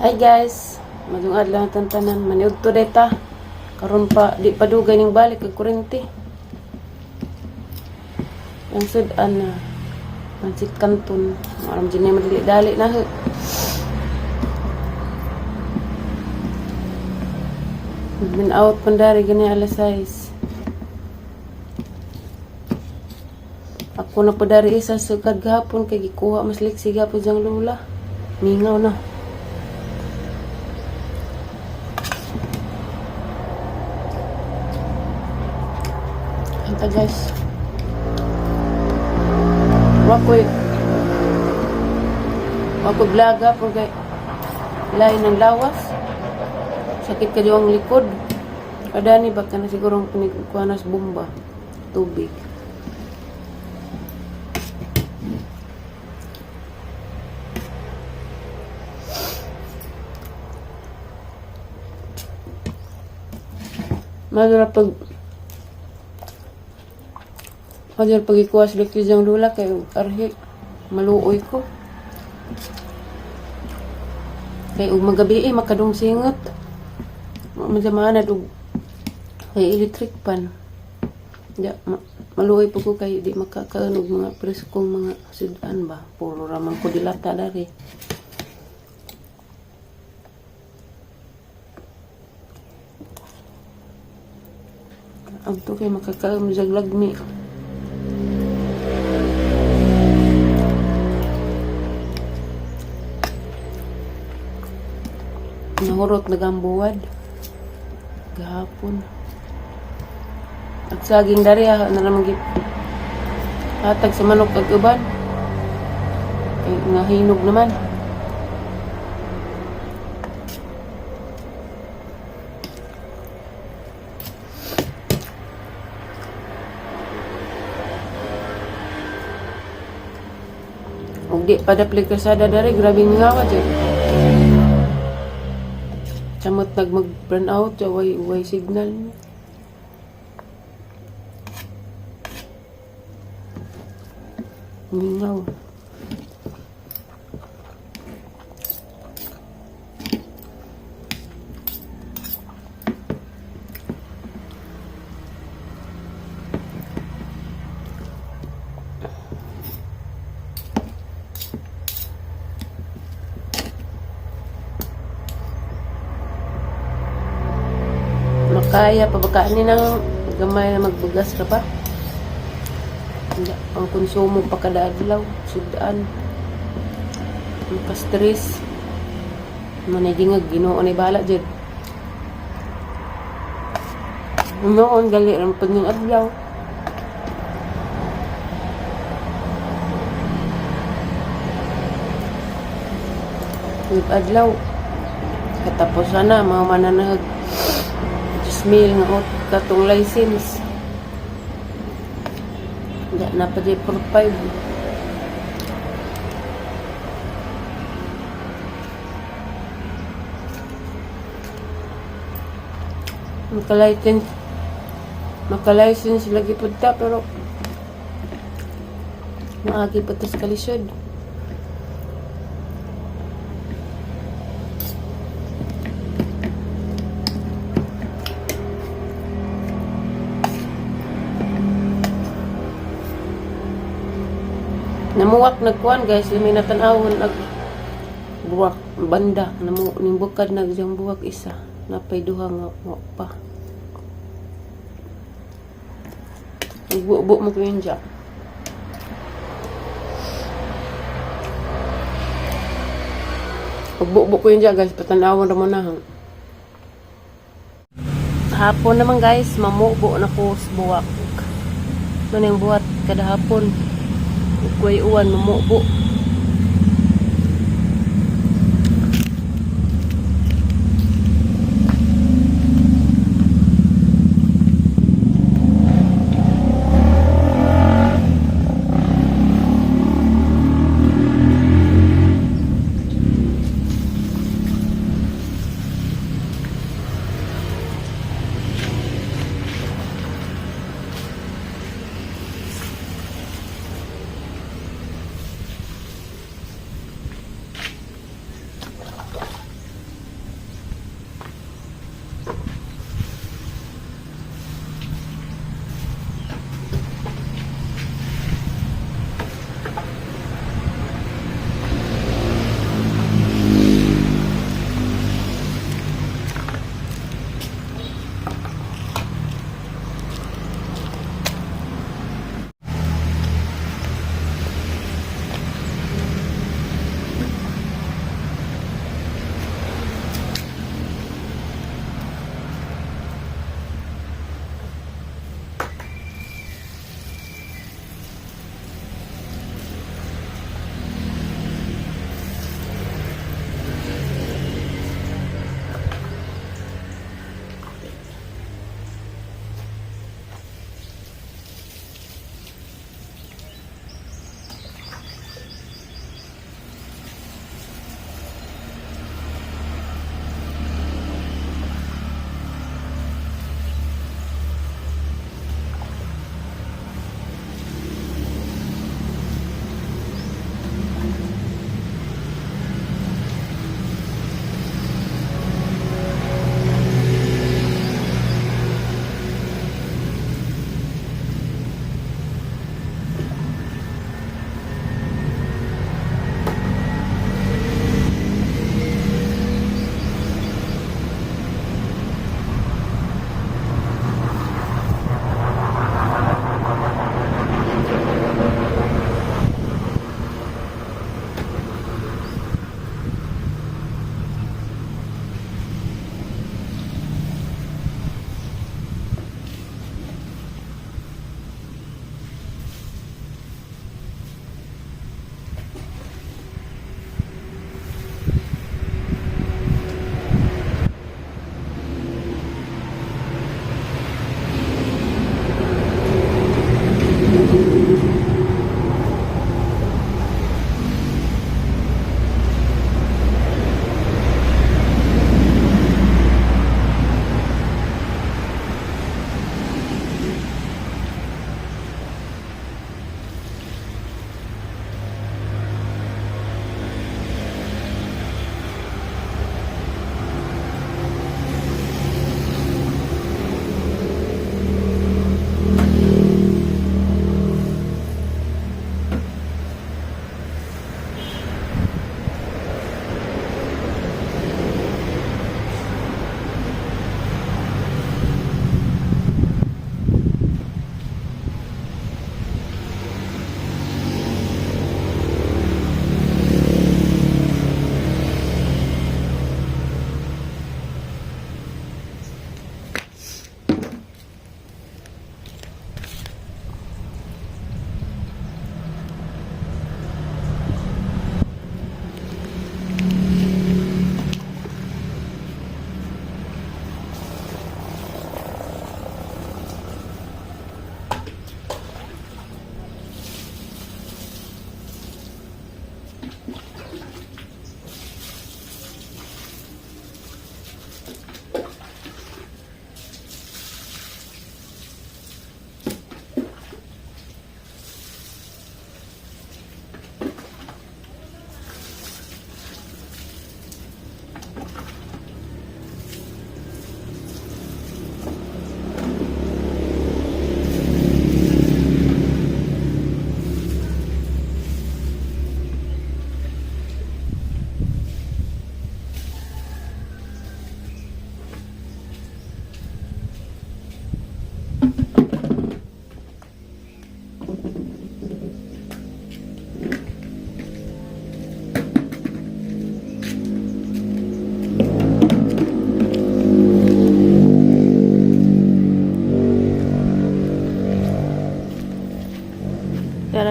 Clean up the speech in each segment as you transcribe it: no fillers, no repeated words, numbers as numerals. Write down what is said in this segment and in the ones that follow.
Hi guys, maayong adlaw tanan, maniudto ta. Karon pa di pa dugay ning balik kag kuryente. Ang sud-an na pansit canton, aram jud ni madali-dali na ho. Been out pandari gani alas 6. Ako na po dari isa sa gahapon kay gikuha mas liksi gapon diyang lula. Mingaw na. Anta guys. Wakoy vlog po kay lain ng lawas. Sakit ka ang likod. Kadani baka na siguro ang pinigkuha na sa bomba. Tubig. Madura pag ikuha sa likod ang lula kay arhi maluoy ko. Kay ug magabi eh makadung singot. Madamana og kay electric pan. Ya, maluoy po ko kay di makakaon og mga preskong mga sudan ba. Puro raman ko dilata dari. Ang to kay makakaon sa lagmi. Nahurot nagambuwad. Gahapon. At saging dari ha, na naman hatag sa manok ag uban. Kay nga hinog naman. Ug di pa dapli kalsada dari, grabe nga ka dyan. Samot nag mag burn out, way way signal. Mingaw. Makaya pa ba ni nang gamay na magbugas ka pa? Hindi, ang konsumo pa kada adlaw, sudaan. Maka-stress. Manay nga Ginoo ni bala jud. Noon gali ram pud ning adlaw. Ug adlaw katapusan na mga mananahag mil nga ot katong license. Di na pa di 4-5. Maka-license lagi pud ta pero maagi pa tas kalisod. Namuwak nagkuan guys, lami na tan-awon nag buwak banda namu ning bukad nag diyang buwak isa napay duha nga wa pa. Nagbubo mo ko yun dyan. Pagbubo ko yun dyan guys, patanawon ra mo na ha. Hapon naman guys, mamubo na ko sa buwak. Maning buhat kada hapon. Ug uwan mamubo.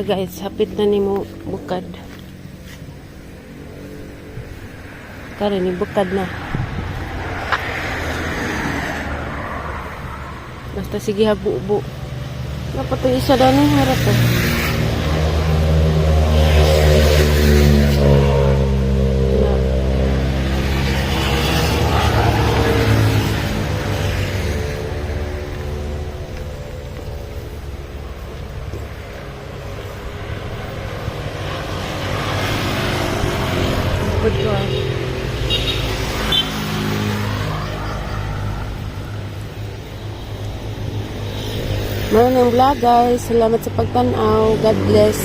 Tara guys, hapit na nimo bukad. Tara ni bukad na. Basta sige habubo. Napatay isa dani harap to. Na. Good ko ah. Mao nang vlog, guys. Salamat sa pagtanaw. God bless.